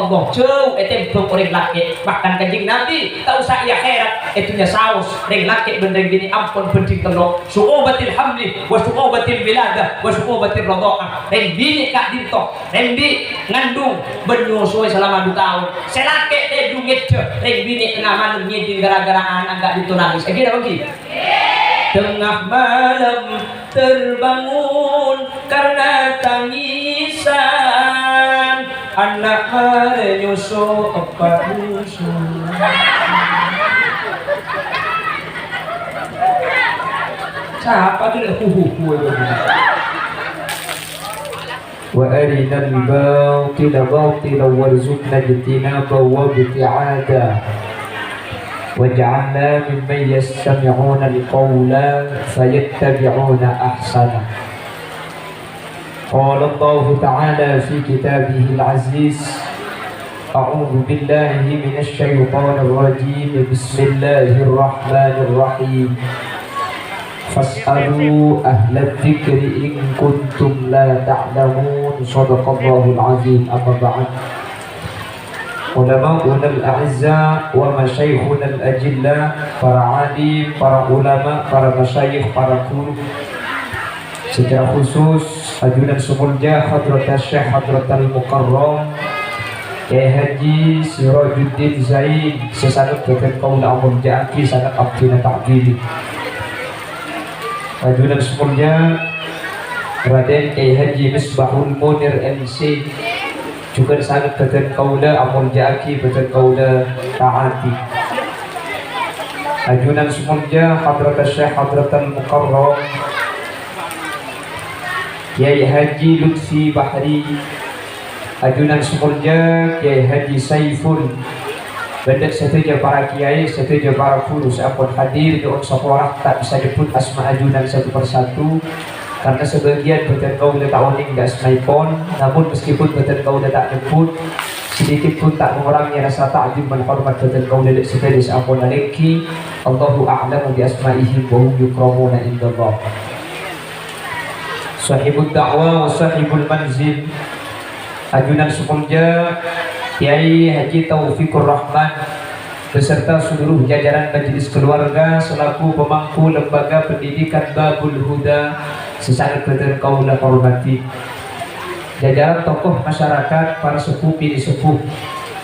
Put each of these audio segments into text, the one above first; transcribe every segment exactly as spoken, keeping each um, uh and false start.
Allah, jhâu ètèmbhâng orèng lakè'. Bahkan Kanjeng Nabi, ta' osa è akhèrat, è dhunnya saos, rèng lakè' bân rèng binè' ampon bhânḍhing tello'. Su'ubatil hamli, wa su'ubatil wiladah, wa su'ubatir radha'ah. Rèng binè' ka'ḍinto, rèng bi' ngandung, bân nyosowè salama ḍu taon. Sè lakè' tèḍung ngèḍḍhâ, rèng binè' tengnga malem ngèḍing ghârâ-ghârâ ana' ka'ḍinto nangès. Èngghi napa èngghi? Tengah malam terbangun karena tangisan, anak marè nyusu, eppa' nyusu. Sapa tuh, hu, hu, hu, hu. وأرنا الباطل باطلا وارزقنا اجتنابه وابتعاده. واجعلنا ممن يستمعون القول فيتبعون أحسنه. قال الله تعالى في كتابه العزيز: أعوذ بالله من الشيطان الرجيم. بسم الله الرحمن الرحيم. فاسألوا أهل الذكر إن كنتم لا تعلمون. صدق الله العظيم. أما بعد. Ulama'unal a'izza wa masyayikhunal ajilla, para alim, para ulama, para masyayikh, para guru. Secara khusus, ajunan sè molja Hadratus Syekh Hadratal Mukarram Kyai Haji Sirajuddin Zain, sè sanget bhâdhân kaulâ amolja'aghi, sanget abdhina ta'dhimi. Ajunan sè molja Raden Kyai Haji Misbahul Munir M C, jhughân sanget bhâdhân kaulâ amolja'aghi, bhâdhân kaulâ ta'ati. Ajunan sè molja Hadratus Syekh Hadratal Mukarram Kyai Haji Lutfi Bahri, ajunan sè molja Kyai Haji Saiful, bân sadhâjâ para kyai, sadhâjâ para guru sè ampon hadir, nyo'on sapora ta' bisa nyebbhut asma ajunan satu per satu, karena sebagian bhâdhân kaulâ ta' onèng dâ' asmaèpon, namun meskipun bhâdhân kaulâ ta' nyebbhut, sedikit pun ta' mengurangi rasa ta'zim bân hormat bhâdhân kaulâ dâ' sadhâjâ sè ampon alèngghi. Allahu a'lamu bi asma'ihim wa hum yukramuna indallah. Sahibud da'wa wa sahibul manzil, ajunan sè molja Kyai Haji Taufikur Rahman beserta seluruh jajaran majelis keluarga selaku pemangku Lembaga Pendidikan Babul Huda sè sanget bhâdhân kaulâ hormati. Jajaran tokoh masyarakat, para sepuh binè' sepuh,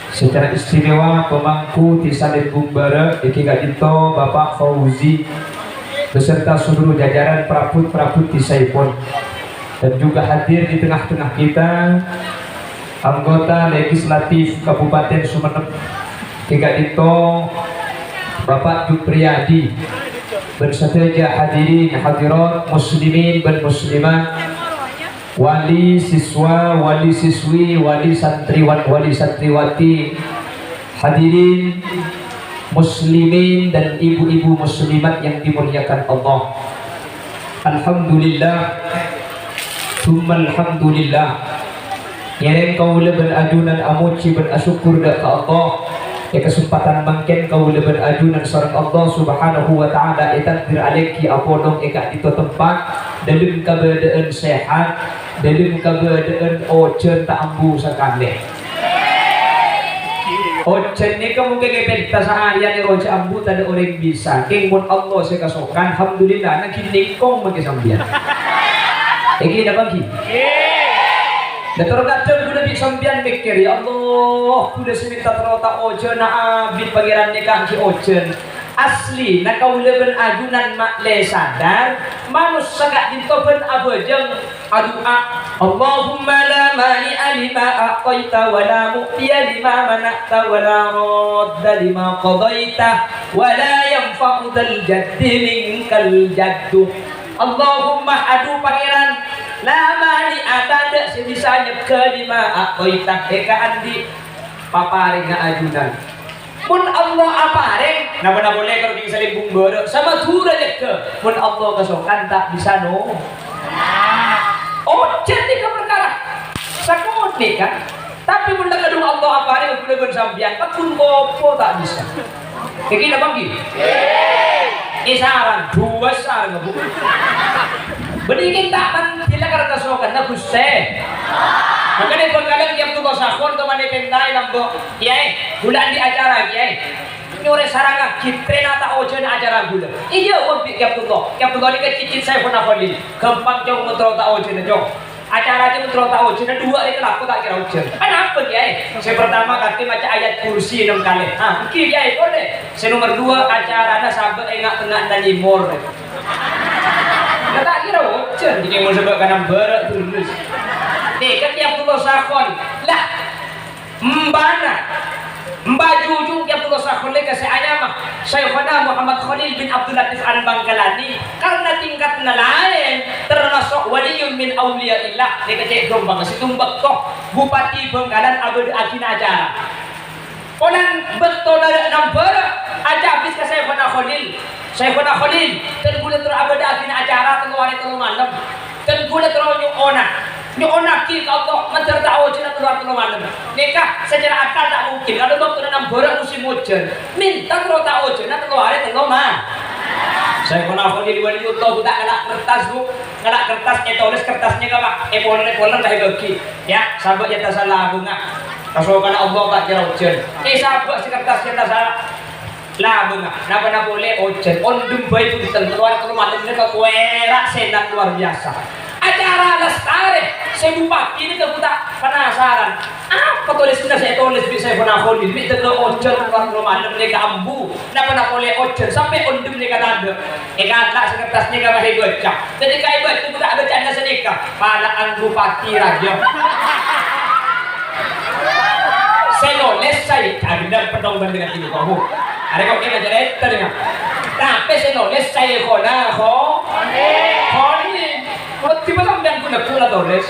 secara istimewa pemangku Dhisa Lembung Bârâ', èngghi ka'ḍinto Bapak Fauzi, beserta seluruh jajaran prabot-prabot dhisaèpon. Dan juga hadir di tengah-tengah kita, anggota legislatif Kabupaten Sumenep, èngghi ka'ḍinto Bapak Jupriyadi, bân sadhâjâ hadirin hadirat, muslimin bân muslimat, wali siswa, wali siswi, wali santriwan, wali santriwati, hadirin muslimin dan ibu-ibu muslimat yang dimuliakan Allah. Alhamdulillah, tsumma alhamdulillah. Ngèrèng kaulâ bân ajunan amojhi bân asokkor dâ' ka Allah. È kasempatan mangkèn kaulâ bân ajunan sareng Allah Subhanahu wa Ta'ala ètakdir alèngghi apolong è ka'ḍinto tempat, ḍâlem kabâḍâ'ân sehat, ḍâlem kabâḍâ'ân ojhân ta' ambu sakalè. Ojhân nèka mungkin èpènta saarèyan è rojâ ambu tadâ' orèng bisa. Kèng mon Allah sè kasokan, alhamdulillah, nangghing nèngkong mangkè sampèyan. Èngghi napa èngghi? Lah, terkadang kaulâ bi' sampèyan mèkkèr, "Ya Allah, kaulâ sè mènta terro ta' ojhân, abit Pangèran nèka èngghi ojhân." Asli, na kaulâ bân ajunan ma'lè sadar, manossa ka'ḍinto bân abhâjâng adu'a, "Allahumma la mani'a lima a'thaita wa la mu'tiya lima mana'ta wa la radda lima qadhaita wa la yanfa'u dzal jaddi minkal jaddu." Allahumma, adhu Pangèran, la mani'a, tadâ' sè bisa nyegghâ, lima a'thaita, è kaanḍi' paparèngnga ajunan. Mon Allah aparèng, napa-napa polè karo Dhisa Lembung Bârâ', samadhurâ nyegghâ. Mon Allah kasokan, ta' bisa, no. Ojhân nèka parkara sakonè', kan? Tapè mon la kadhung Allah aparèng, kaulâ bân sampèyan, pagghun kopo ta' bisa. Èngghi napa èngghi? Èsarang, dua sarang, Bu. Bânnè kèng ta' mandhâr karna kasokanna Ghustè. Mangkana Bhângkalan Kè Abdullah Sakhon tomanè pèntaè lambâ', "Kèyaè, ghulâ andi' acara, Kèyaè." Nyorè sarangaghi, trèna ta' ojhân acara ghulâ. Iyâ, wâ bi' Kè Abdullah. Kè Abdullah nèka cècèt Syaikhona Kholil. Ghâmpang, Cong, mon terro ta' ojhâna, Cong. Acara, Cong, terro ta' ojhâna, duwâ' rèya kalako ta' kèra ojhân. Anapa, Kèyaè? Sè partama kakè maca ayat kursi ennem kalè. Ah, èngghi, Kèyaè, polè. Sè nomer duwâ', acarana sabâ' è nga'-tengnga'anna nyèmor. Lah, ta' kèra ojhân, jhâ' mon sabâ' ka nambârâ' terros. Nèka Kè Abdullah Sakhon. Lah, embana, emba jhujhung Kè Abdullah Sakhon nèka sè anyama Syaikhona Muhammad Kholil bin Abdul Latif Al-Bangkalani, karna tingkatna laèn, termasuk waliyun min auliyaillah, nèka cè' ghâmpang, sèttong bâkto Bupati Bhângkalan abâdâ'aghina acara. Polana bâkto nalè' nambârâ', acabis ka Syaikhona Kholil. "Syaikhona Kholil, dân ghulâ terro abâdâ'aghina acara tello arè tello malem. Dân ghulâ terro nyo'ona, nyo'onaghi ka Allah, mandhâr ta' ojhâna tello arè tello malem. Nèka secara akal ta' mungkin, karna bâktona nambârâ' musim ojhân. Mènta terro ta' ojhâna tello arè tello ma-" Syaikhona Kholil Waliyullah, Bu, ta' ngala' kertas, Bu. Ngala' kertas, ètolès kertas nèka, Pak. Èpoler-èpoler, ta' èbâghi. Ya, sabâ' yâ tasala, Bu, nga'. Kasokanna Allah ta' kèra ojhân. Èsabâ' sè kertas yâ tasala. Lah, bânga, napa-napa polè ojhân, ondhem bhâi bhunten, tello arè tello malem nèka kowèra sènat luar biasa. Acara lastarè sè bupati nèka ghu ta' penasaran. Apa tolèsanna sè ètolès bi' Syaikhona Kholil, bi' tello ojhân tello arè tello malem nèka ambu, napa-napa polè ojhân, sampè' ondhem nèka tadâ'. Èkala' sè kertas nèka pas èbâca. Dâddhi ka èbâca ghu ta' bâca'anna sanèka. Pala'an bupati rajâ. Sè nolès saè, aghellâ' pettong bandingan ini, kamu. Arè kok kena cerita dengan. Tapè sè nolès Syaikhona Kho-, Kholil. Kok tiba sampèyan guna-guna tolès.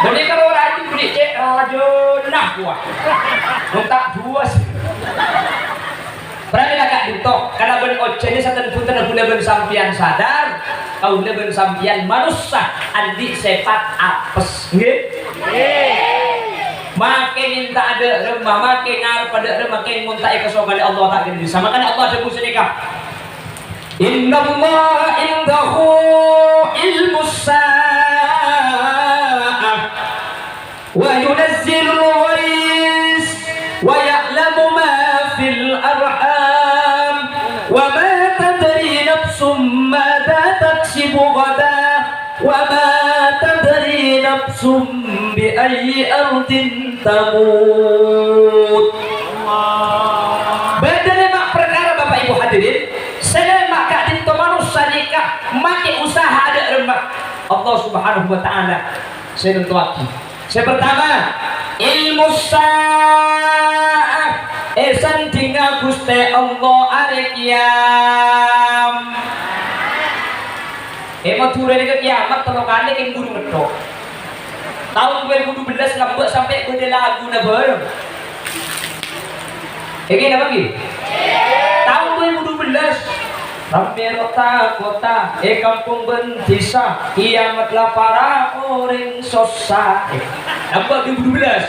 Bânnè karo rajâ budi cè' rajâna, wah. Mon ta' buwas. Pramila ka'dinto, kalabân ojhâna saten-bunten ghulâ bân sampèyan sadar, kaulâ bân sampèyan manossa andi' sèpat apes. Ngghi? Makè mènta adâ' remma, makè ngarep adâ' remma, kèng mon ta' èkasokanè Allah ta' kèra bisa. Mangkana Allah adhâbu sanèka, "Innallaha indahu ilmus sa'ah." "Wa yunazzilul ghaits, wa ya'lamu ma fil arham, wa ma tadri nafsum madza taksibu ghada, wa ma tadri nafsum bi ayyi ardin tamut." Bâdâ lèma' parkara, Bapak Ibu hadirin, sè lèma' ka'dinto manossa nèka makè usaha adâ' remma. Allah Subhanahu wa Ta'ala sè nantowaghi. Sè partama, ilmus sa'ah, èsandhingnga Ghustè Allah arè kèyam-, è Madhurâ nèka kèyamat tello kalè kèng buru ngetthok. Taon duwâ èbu dubellâs lambâ' sampè' bâdâ laguna bhâreng. Èngghi napa èngghi? Taon duwâ èbu dubellâs, rammè rota-kota, è kampong bân dhisa, kèyamat la para orèng sossa. Napa duwâ èbu dubellâs?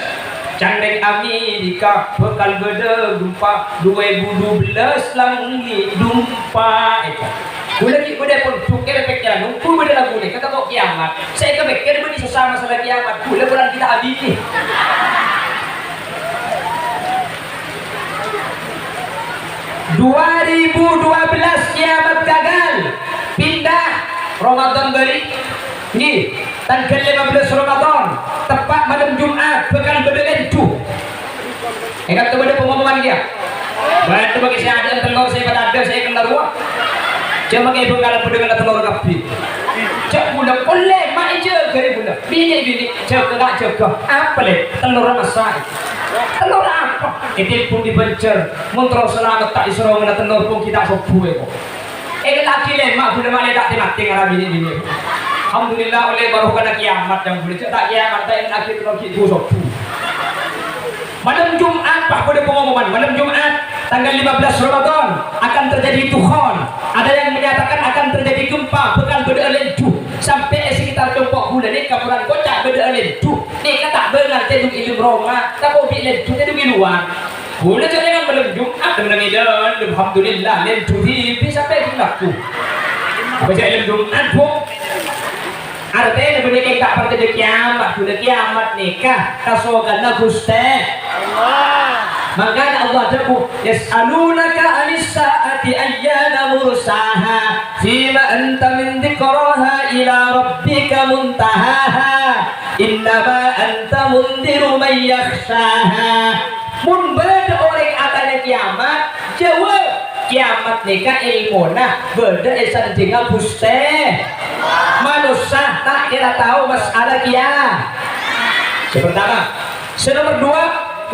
Can rèng Amerika bhâkal bâdâ gempa, duwâ èbu dubellâs langngè' dumpa. Ghulâ ghi' bâdâ pon dhukèr pèkkèran, ongghu bâdâ lagu nèka kèyamat. Sè èkapèkkèr bânnè sossa masalah kèyamat. Ghulâ korang ghi' ta' abinè. Dua ribu dua belas kèyamat gagal. Pindah Ramadan bâli. Ngghi, tangghâl lèma bellâs Ramadan, teppa' malem Jum'at, bhâkal bâdâ lèndu. Èngghi, bâdâ pengumuman kèya. Bâdâ bâgi sè adâ'ân tellor sè èpatadâ' sè èkennal rowa. Coma kè bhâkal bâdâ kennal tellor kabbhi. Jhâ' ghulâ polè, ma' èjâgâ rè ghulâ. Binè-binè, jâgâ, Ka', jâgâ. Apa, Lè'? Tellor masa. Tellor apa? Ètilpon è Banjar. Mon terro salamet ta' èsoro ngennal tellor pon ghi' ta' sobbhu, èko. Èkennalaghi lèma' ghulâ malè ta' tè-matè ngara binè-binè. Alhamdulillah, ollè barokana kèyamat, jhâ' ghulâ. Jhâ' ta' kèyamat, ta' èkennalaghi tellor ghi' ghu sobbhu. Malem Jum'at, pas bâdâ pengumuman, malem Jum'at, tangghâl lèma bellâs Ramadan, akan terjadi dukhan. Ada yang menyatakan akan terjadi gempa, bhâkal bâdâ'â lèndu. Sampè' è sekitar compo' ghulâ nèka korang koca' bâdâ'â lèndu. Nèka ta' bângal tèdung è dâlem roma, tako' bi' lèndu tèdung è lowar. Ghulâ jhâ' nèng malem Jum'at, nèng è dâlem, alhamdulillah, lèndu dhibi' sampè' ghun lagghu. Apa jhâ' malem Jum'at, Bu? Artèna bânnè kèng ta' parcajâ kiyamat, ghuna kiyamat nèka kasokanna Ghustè. Mangkana Allah adhâbu, "Yas'alunaka 'anis sa'ati ayyana mursaha, fima anta min dzikraha ila rabbika muntahaha, innama anta mundziru man yakhshaha." Mon bâdâ orèng atanya kiyamat, jâwâb, kiyamat nèka èlmona bâdâ è sandhingnga Ghustè. Manossa ta' kèra tao mas'ala kiya-, sè pertama. Sè nomer dua,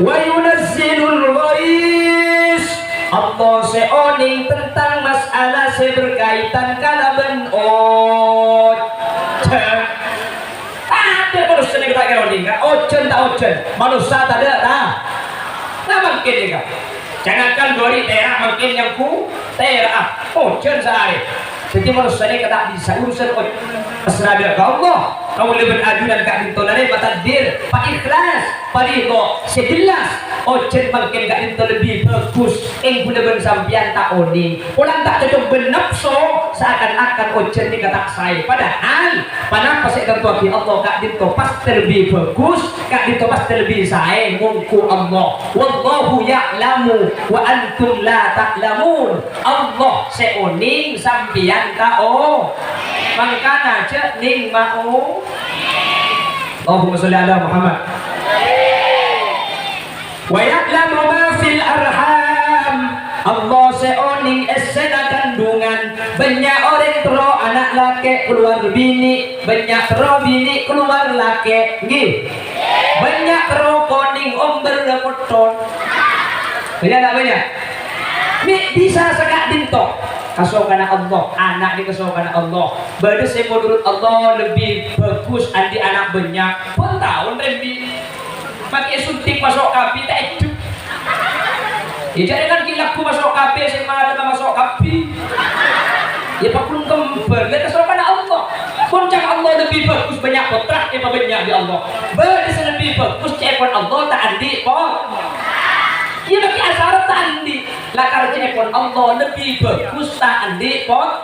"Wa yunazzilul ghais." Allah sè onèng tentang mas'ala sè berkaitan kalabân ojhân. Tadâ' manossa nèka ta' kèra onèng, ka ojhân ta' ojhân. Manossa tadâ', ta? Nah, mangkèn nèka. Jangankan ghâri' tèra', mangkèn nyangku tèra'a. Ojhân saarè. Dhâddhi manossa nèka ta' bisa urusan oj-, pasra'aghi ka Allah. Kaulâ bân ajunan ka'dinto narèma takdir, pa-ikhlas, paridho, sè jelas. Ojhân mangkèn ka'dinto lebbi bhâghus. Èngghi kaulâ bân sampèyan ta' onèng. Polana ta' cocok bân napso, seakan-akan ojhân nèka ta' saè. Padahal, ponapa sè ètantowaghi Allah ka'dinto pastè lebbi bhâghus, ka'dinto pastè lebbi saè, mongghu Allah. "Wallahu ya'lamu wa antum la ta'lamun." Allah sè onèng, sampèyan ta' o-, mangkana jhâ' nèng mao. Allahumma sholli ala Muhammad. "Wa ya'lamu ma fil arham." Allah sè onèng essèna kandungan. Bânnya' orèng terro ana' lakè' kalowar binè', bânnya' terro binè' kalowar lakè'. Ngghi. Bânnya' terro konèng ombâr potthon. Bânnya' ta' bânnya'? Mè' bisa saka'dinto. Kasokanna Allah, ana' nèka kasokanna Allah. Bâdâ sè menurut Allah lebbi bhâghus andi' ana' bânnya'. Pon taon rembi. Makè suntik maso' K B ta' èdhep. Iyâ, jhâ' kan ghi' lagghu maso' K B, sè marè maso' K B. Iyâ, paggun kembhâl, la kasokanna Allah. Pon ca'na Allah lebbi bhâghus bânnya' pottra, èpabânnya' bi' Allah. Bâdâ sè lebbi bhâghus ca'èpon Allah ta' andi' pot-, iyâ, makè asarat ta' andi'. Lakar ca'èpon Allah lebbi bhâghus ta' andi' pot-,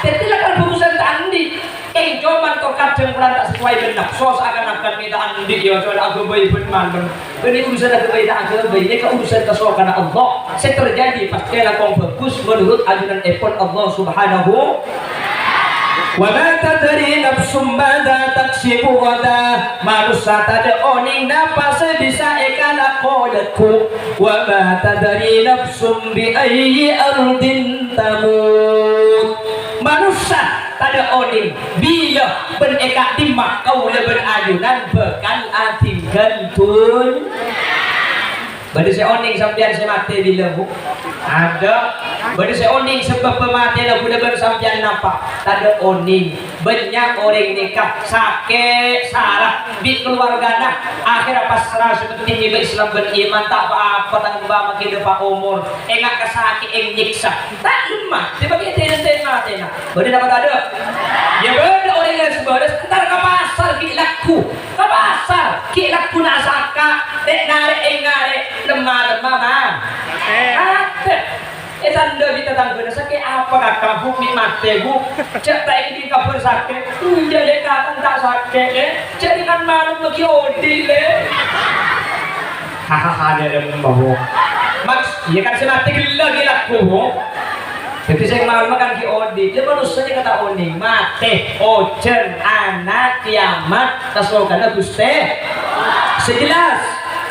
dhâddhi lakar bhâghusan ta' andi'. Kèng coma to kadhâng polana ta' sesuai bân napso, seakan-akan mè' ta' andi', iyâ, coma aghâbây bân malem. Bânnè urusan aghâbây ta' aghâbây, nèka urusan kasokanna Allah. Sè terjadi pastè langkong bhâghus menurut ajunanèpon Allah Subhanahu. "Wa ma tadri nafsum madza taksibu ghada." Manossa tadâ' onèng napa sè bisa èkalako lagghu. "Wa ma tadri nafsum bi ayyi ardin tamut." Manossa tadâ' onèng bilâ bân è ka'dimma kaulâ bân ajunan bhâkal adhingghân dhunnya. Bâdâ sè onèng sampèyan sè matè bilâ, Bu? Adâ'. Bâdâ sè onèng sabâbbhâ matèna kaulâ bân sampèyan napa? Tadâ' onèng. Bânnya' orèng nèka sakè' sara bi' kalowargana. Akhèrra pasra sè pentèng ngibâ Islam bân iman, ta' pa-apa tang bâ makè dâpa' omor. Enga' kasakè'an nyèksa. Ta' lemma, dâpa' ghi' dâ-, dâ-, matèna. Bâdâ napa tadâ'? Iyâ bâdâ orèng sè bârâs, entar ka pasar ghi' lagghu. Ka pasar ghi' lagghuna asaka, rè'-narè' ènga' rè', lemma-lemma, ma-, matè. Ètandhâ bi' tatanggâna, "Sakè' apa, Kaka', Bu, mè' matè, Bu? Jhâ' ta' ènggi kabhâr sakè'." "Enjâ', Lè', Kaka' ta' sakè', Lè'. Jhâ' rèng malem ghi' odi', Lè'." Hahaha, jâ' remma, Bu. Maks-, iyâ kan sè matè ghellâ' ghi' lagghu, Bu. Dhâddhi sè malem kan ghi' odi'. Lha manossa nèka ta' onèng, matè, ojhân, ana', kiyamat, kasokanna Ghustè. Sè jelas,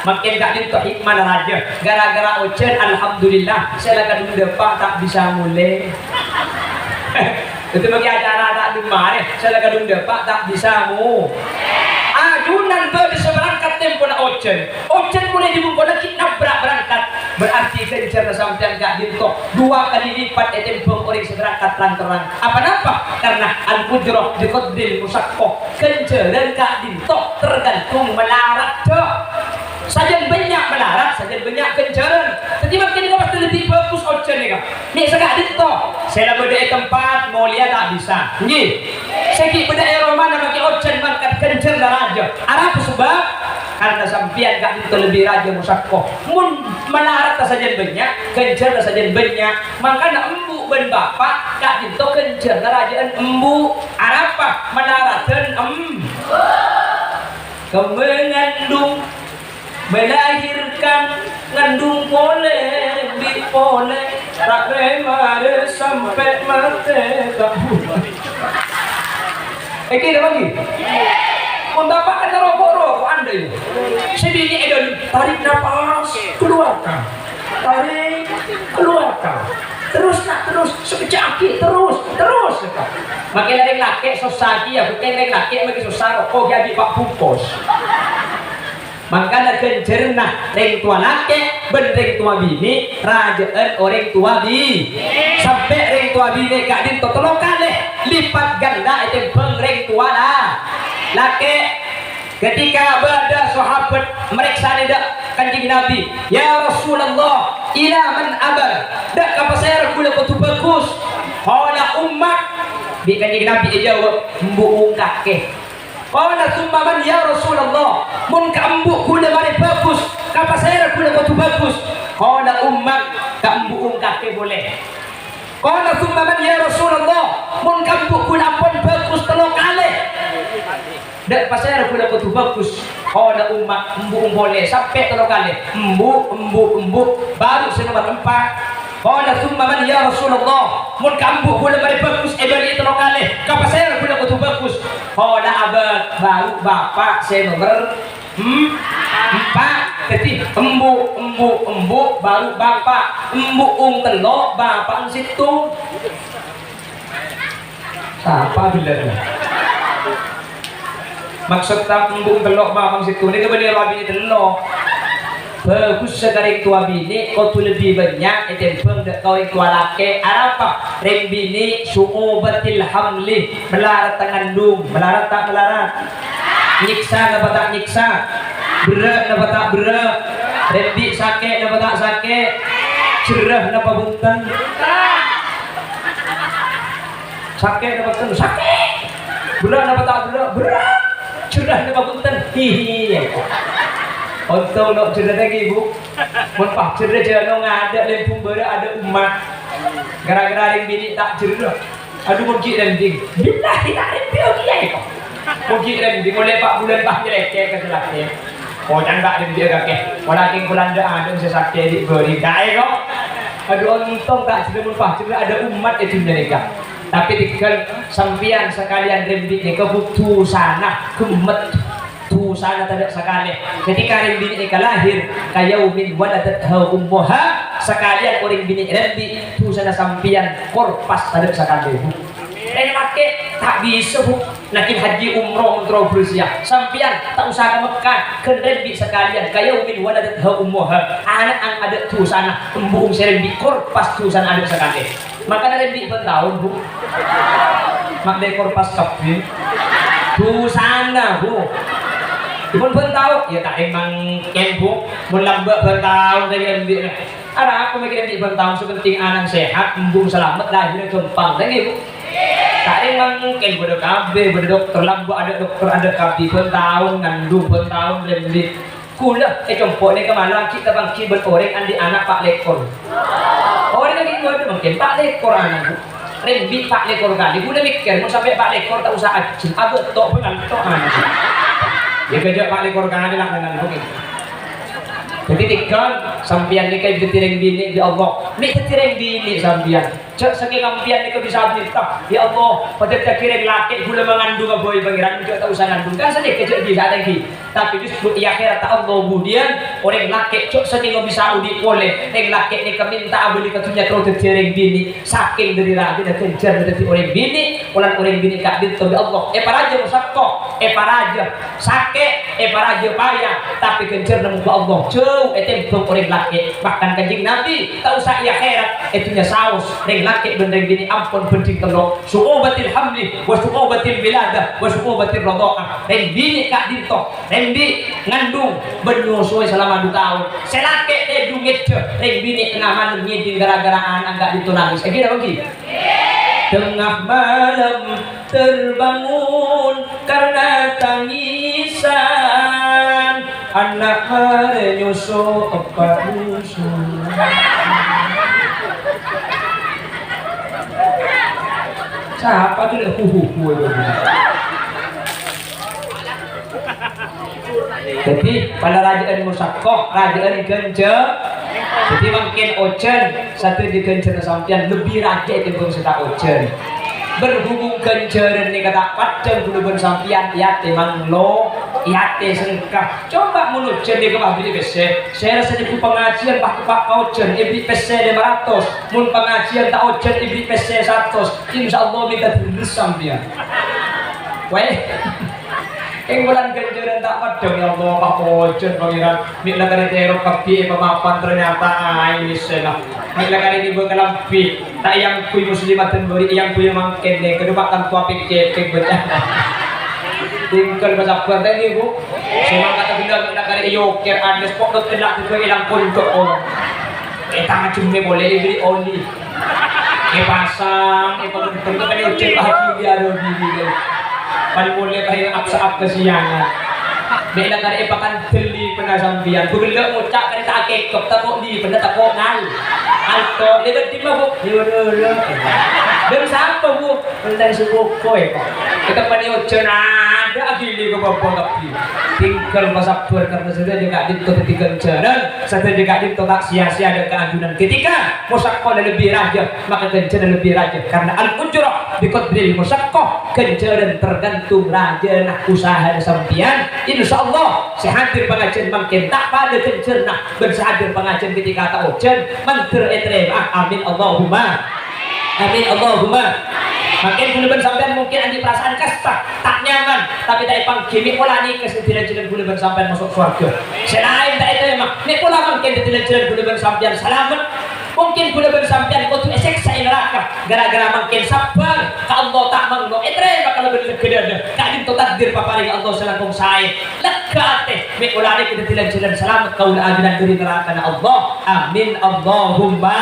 mangkèn ka'dinto hikmana rajâ. Gara-gara ojhân, alhamdulillah, sè la kadhung dâpa' ta' bisa molè. Dhâddhi makè acara ta' dâmma rè, sè la kadhung dâpa' ta' bisa mo-, ajunan bâdâ sè berangkat tempona ojhân. Ojhân polè dibungkona ghi' nabrak berangkat. Berarti ghânjhârânna sampèyan ka'dinto dua kali lipat ètèmbhâng orèng sè berangkat terrang-terrang. Apa napa? Karena al-ujrah bi qadril masyaqqah. Ghânjhârân ka'dinto tergantung malarat, dâ. Sajân bânnya' malarat, sajân bânnya' ghânjhârân. Dhâddhi mangkèn nèka pastè lebbi bhâghus ojhân nèka. Mè' sè ka'dinto, sè la bâdâ è tempat molèya ta' bisa. Ngghi. Sè ghi' bâdâ è romana makè ojhân mangkat ghânjhârânna rajâ. Arapa sabâb? Karena sampèyan ka'dinto lebbi rajâ masyaqqah. Mon malarat sajân bânnya', ghânjhârânna sajân bânnya'. Mangkana embu' bân bapa' ka'dinto ghânjhârânna rajâ'ân embu'. Arapa? Malaradhân em-, kemmè ngandung, melahirkan, ngandung polè, bi' polè, ta' rè-marè sampè' matè, ta' bu-, Èngghi napa èngghi? Mon bapa' kan karo boro', andai. Sè binè' è dâlem, tarik napas, keluarkan. Tarik, keluarkan. Terus, Nak, terus. Sakejjhâ' aghi', terus, terus. Makè rèng lakè' sossa kèya, bhuko rèng lakè' makè sossa roko' ghi' abi' pa' bungkos. Mangkana ghânjhârânna rèng towa lakè' bân rèng towa binè' rajâ'ân orèng towa bi-, sampè' rèng towa binè' ka'dinto tello kalè lipat ganda ètèmbhâng rèng towa la-, lakè'. Ketika bâdâ sahabat marèksanè dâ' Kanjeng Nabi, "Ya Rasulullah, ila man abal? Dâ' ka pasèra ghulâ kodhu bhâghus?" Qala, "Ummak." Bi' Kanjeng Nabi èjâwâb, "Embu'eng kakè." Qala, "Tsumma man, ya Rasulullah? Mon ka embu' ghulâ marè bhâghus, ka pasèra ghulâ kodhu bhâghus?" Qala, "Ummak, ka embu'eng kakè polè." Qala, "Tsumma man, ya Rasulullah? Mon ka embu' ghulâ ampon bhâghus tello kalè, dâ' pasèra ghulâ kodhu bhâghus?" Qala, "Ummak, embu'eng polè, sampè' tello kalè. Embu', embu', embu', baru sè nomer empa'." Qala, "Tsumma man, ya Rasulullah? Mon ka embu' ghulâ marè bhâghus, èbâli'i tello kalè, ka pasèra ghulâ kodhu bhâghus?" Qala, "Abak, baru bapa' sè nomer em-, empa'." Dâddhi, embu', embu', embu', baru bapa'. Embu'eng tello', bapa'eng sèttong. Sapa bilâna? Maksod ta-, embu'eng tello', bapa'eng sèttong, nèka bânnè rowa binè' tello'. Bhâghussa ka rèng towa binè' kodhu lebbi bânnya' ètèmbhâng dâ' ka orèng towa lakè'. Arapa? Rèng binè' su'ubatil hamli, malaradhâ ngandung, malarat ta' malarat? Nyèksa napa ta' nyèksa? Berrâ' napa ta' berrâ'? Rembi' sakè' napa ta' sakè'? Jerrâ napa bhunten? Sakè' napa bhunten? Sakè'! Berrâ' napa ta' berrâ'? Berrâ'! Jerrâ napa bhunten? Hihi. Ontong no' jerrâ tèngghi, Bu. Mon pas jerrâ jhâ' no' ngadâ' lèmbung bârâ' adâ' ommat. Gara-gara rèng binè' ta' jerrâ. Adhu, mon ghi' rènding. Billahi ta' rènding kèya, kok. Mon ghi' rènding, molaè pa' bulân pas nyelekè' ka sè lakè'. Kocan ta' rènding kakè. Pola kèng polana adâ' sè sakè' dhi' bâri' kaè, kok. Adhu, ontong ta' jerrâ mon pas jerrâ adâ' ommat è dhunnya nèka. Tapè tèghâl sampèyan sakalèyan rènding nèka bhudhu sana ghemmet. Dhusana tadâ' sakalè. Ketika rèng binè' nèka lahir, ka yaumin waladatha ummuha, sakalèyan orèng binè' rembi', dhusana sampèyan korpas tadâ' sakalè, Bu. Rèng lakè' ta' bisa, Bu. Naghin haji umroh mon terro bersiya. Sampèyan ta' osa ka Mekkah, ghân rembi' sakalèyan, ka yaumin waladatha ummuha. Ana'an adâ' dhusana, embu'eng sè rembi' korpas dhusana adâ' sakalè. Mangkana rembi' bân taon, Bu. Ma' dâi' korpas kabbhi. Dhusana, Bu. Mon bân taon, ya ta' rèng mangkèn, Bu. Mon lambâ' bân taon, rèng rembi'. Arapa mangkèn rembi' bân taon, sè pentèng ana'na sehat, embu'eng salamet, lahirra ghâmpang, ta' ènggi, Bu? Ta' rèng mangkèn, bâdâ kabbhi, bâdâ dokter, lambâ' adâ' dokter, adâ' kabbhi, bân taon, ngandung bân taon, rembi'. Kaulâ è compo' nèka mala ghi' tapangghi bân orèng andi' ana' pa' lèkor. Orèng andi' bâdâ mangkèn pa' lèkor ana', Bu. Rembi' pa' lèkor kalè. Kaulâ mèkkèr, mon sampè' pa' lèkor ta' osa ajjheng. Abâto' bângal to' ana'. Ya, kèjhâ' pa' lèkor kalè la' nèngan, Bu. Dâddhi, tèghâl sampèyan nèka èdhâddhi rèng binè' bi' Allah. Mè' dhâddhi rèng binè' sampèyan. Jhâ' sakèng sampèyan nèka bisa abinta, "Ya Allah, padâddhiyâghi rèng lakè' ghulâ mangandung abâi, Pangèran, jhâ' ta' osa ngandung." Kan sanèka jhâ' bisa tèngghi. Tapè justru è akhèratta Allah budiyân, orèng lakè' jhâ' sakèng bisa odi' polè, rèng lakè' nèka mènta abâli ka dhunnya terro dhâddhiyâ rèng binè'. Sakèng dâri rajâna ghânjhârânna dhâddhi orèng binè', polana orèng binè' ka'dinto bi' Allah èparajâ masakko, èparajâ sakè', èparajâ paya, tapè ghânjhârânna mongghu Allah jhâu ètèmbhâng orèng lakè'. Bahkan Kanjeng Nabi, ta' osa è akhèrat, è dhunnya saos rèng lakè' bân rèng binè' ampon bhândhing tello', su'ubatil hamli, wa su'ubatil wiladah, wa su'ubatir radha'ah. Rèng binè' ka'dinto, rèng bi' ngandung bân nyosoè salama du taon. Sè lakè' tèdung ngèdhâ, rèng binè' tengnga malem ngèdhing gara-gara ana' ka'dinto nangès. Èngghi napa èngghi? Tengah malam terbangun karena tangisan, ana' marè nyoso, eppa' nyoso. Apa tuh lek hu-hu-hu itu? Jadi, pada raja'an musaqqah, raja'an ganjâ. Jadi, mangkèn ojhân, sadhâjâ ganjârânna sampèyan lebbi rajâ ètèmbhâng sè ta' ojhân. Berhubung ganjârân nèka ta' paddhâng ghulâ bân sampèyan, yâ tèmang lo, yâ tèsengka. Coba mon ojhân nèka pas bâri' pèssè, sè rassa nèko pangajiân pas teppa' ka ojhân, èbâri' pèssè lèma ratos. Mon pangajiân ta' ojhân èbâri' pèssè satos, insyaallah mènta dulus sampèyan. Wèh. Kèng bulân ganjârân ta' paddhâng, ya Allah, pas ojhân, Pangèran. Mè' la karè terro kabbhi èpamapan, ternyata aèng mèssèna. Mè' la karè ngibâ kalambhi, ta' èyangghuy muslimat dan bâri' èyangghuy mangkèn, nè, kadhuwâ tanto apèk-cèpèk bâca. Tinggal basabbhâr, thank you, Bu. Semangat, ghenna' mè' la karè èyokèr, Anes, kok dot ella' ghâbây èlang konco', oh. Ètajemmè polè, èbâri' oli. Èpasang, èpabentuk, kan ojhân, ah, gili, aduh, gili, gili. Pan molè, kan, apsa-, apsa kasiangan. Mè' la karè èpakandhâli, pèna sampèyan. Bhâghellâ' ngoca' karè ta' akèkep, tako' dipèna, tako' ngal-, ngalto. Lèbât dimma, Bu? Lèbât dulu. Dâ' sapa, Bu? Enten sè koko, è, kok. Èteppanè ojhân, aduh, gili ka bâbâ kabbhi. Tinggal basabbhâr, karna sadhâjâ ka'dinto dhâddhi ganjârân, sadhâjâ ka'dinto ta' sia-sia dâ' kaajunan. Ketika musaqqah lebbi rajâ, maka ganjârân lebbi rajâ. Karna al-ujrah biqadril musaqqah, ganjârân tergantung rajâna usahana sampèyan. Insyaallah, sè hadir pangajiân mangkèn ta' padâ ganjârânna bân sè hadir pangajiân ketika ta' ojhân, mandhâr ètarèma. Amin, Allahumma. Amin, Allahumma. Mangkèn ghulâ bân sampèyan mungkin andi' perasaan kasta, ta' nyaman, tapè ta' èpangghi, mè' pola nèka sè dhâddhi lanjhârân ghulâ bân sampèyan maso' sowarghâ. Sè laèn ta' ètarèma, mè' pola mangkèn dhâddhi lanjhârân ghulâ bân sampèyan salamet. Mungkin ghulâ bân sampèyan kodhu èsèksa è naraka gara-gara mangkèn sabbhâr ka Allah, ta' manglo ètarèma kalabân lega dâdâ. Ka'dinto takdir paparèngnga Allah sè langkong saè. Lega atè, mè' pola nèka dhâddhi lanjhârân salamet kaulâ ajunan dhâri narakana Allah. Amin, Allahumma.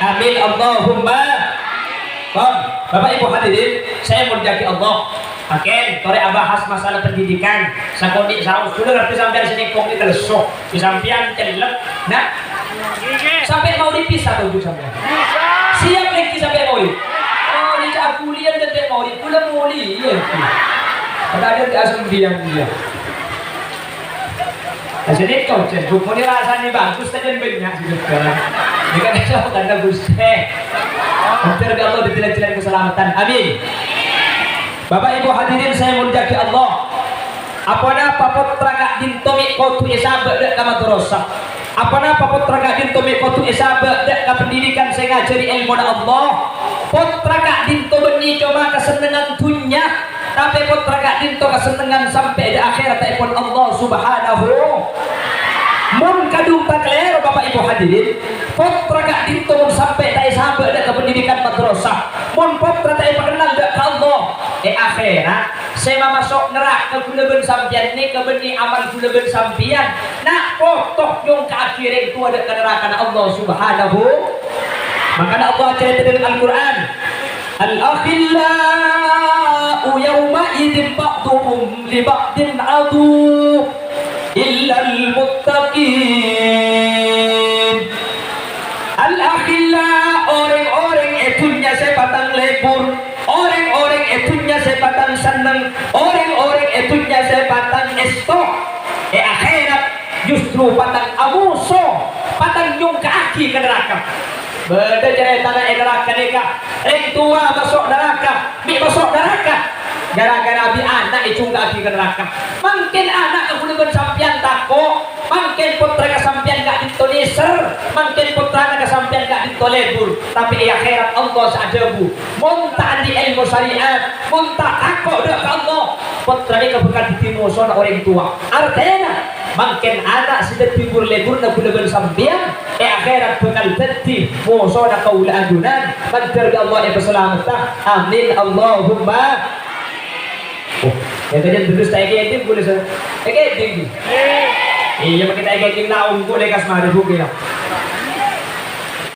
Amin, Allahumma. Pon, Bapak Ibu hadirin, sè èmoljâ'aghi Allah. Mangkèn, torè abahas masalah pendidikan. Sakonè' saos, ghulâ ngartè sampèyan sè nèngkong nèka lesso. Bi' sampèyan cellep. Nah. Sampè' maghrib bisa toju' sampèyan? Siap lagi sampè' maghrib? Oh, ini cak kuliah dan sampè' maghrib. Ghulâ molè, iyâ. Padahal dia asambian dia. Nah, jadi kau cek buku ini rasanya bagus, tapi yang banyak sih, sekarang. Ini kan saya bukan bagus, eh. Hampir Allah dibela-bela keselamatan. Amin. Bapak Ibu hadirin sè èmoljâ'aghi Allah. Aponapa pottra ka'dinto mè' kodhu èsabâ' dâ' ka madrasah? Aponapa pottra ka'dinto mè' kodhu èsabâ' dâ' ka pendidikan sè ngajhâri èlmona Allah? Pottra ka'dinto bânnè coma kasennengngan dhunnya, tapè pottra ka'dinto kasennengngan sampè' dâ' akhèrattèpon Allah Subhanahu. Mon kadhung takalèro, Bapak Ibu hadirin, pottra ka'dinto mon sampè' ta' èsabâ' dâ' ka pendidikan madrasah, mon pottra ta' èpakennal dâ' ka Allah, è akhèrat, sè mamaso' naraka ghulâ bân sampèyan nèka bânnè amal ghulâ bân sampèyan, na' poto nyongka'aghi rèng towa dâ' ka narakana Allah Subhanahu. Mangkana Allah acarèta dâlem Al-Qur'an, "Al-akhillau yawma idzin ba'duhum li ba'din adu illal muttaqin." Al-akhilla, orèng-orèng è dhunnya sè patang lebur, orèng-orèng è dhunnya sè patang senneng, orèng-orèng è dhunnya sè patang èsto, è akhèrat justru patang amoso, patang nyongka'aghi ka naraka. Bâdâ carètana è naraka nèka, rèng towa maso' naraka, mè' maso' naraka. Gara-gara bi' ana' ècongka'aghi ka naraka. Mangkèn ana' ka ghulâ bân sampèyan tako', mangkèn pottra ka sampèyan ka'dinto nèser, mangkèn pottrana ka sampèyan ka'dinto lebur. Tapè è akhèrat Allah sè adhâbu, "Mon ta' andi' èlmo syariat, mon ta' tako' dâ' ka Allah, pottra nèka bhâkal dhâddhi mosona orèng towa." Artèna, mangkèn ana' sè dhâddhi bur-leburna ghulâ bân sampèyan, è akhèrat bhâkal dhâddhi mosona kaulâ ajunan, mandhâr bi' Allah èpasalametta. Amin, Allahumma. Oh, ya, kajân terros ta' èkèdhing, Bu, lè, sa-, èkèdhing, Bu. Iyâ, makè ta' èkèdhing, ta' ongghu lè kasmari, Bu, ya.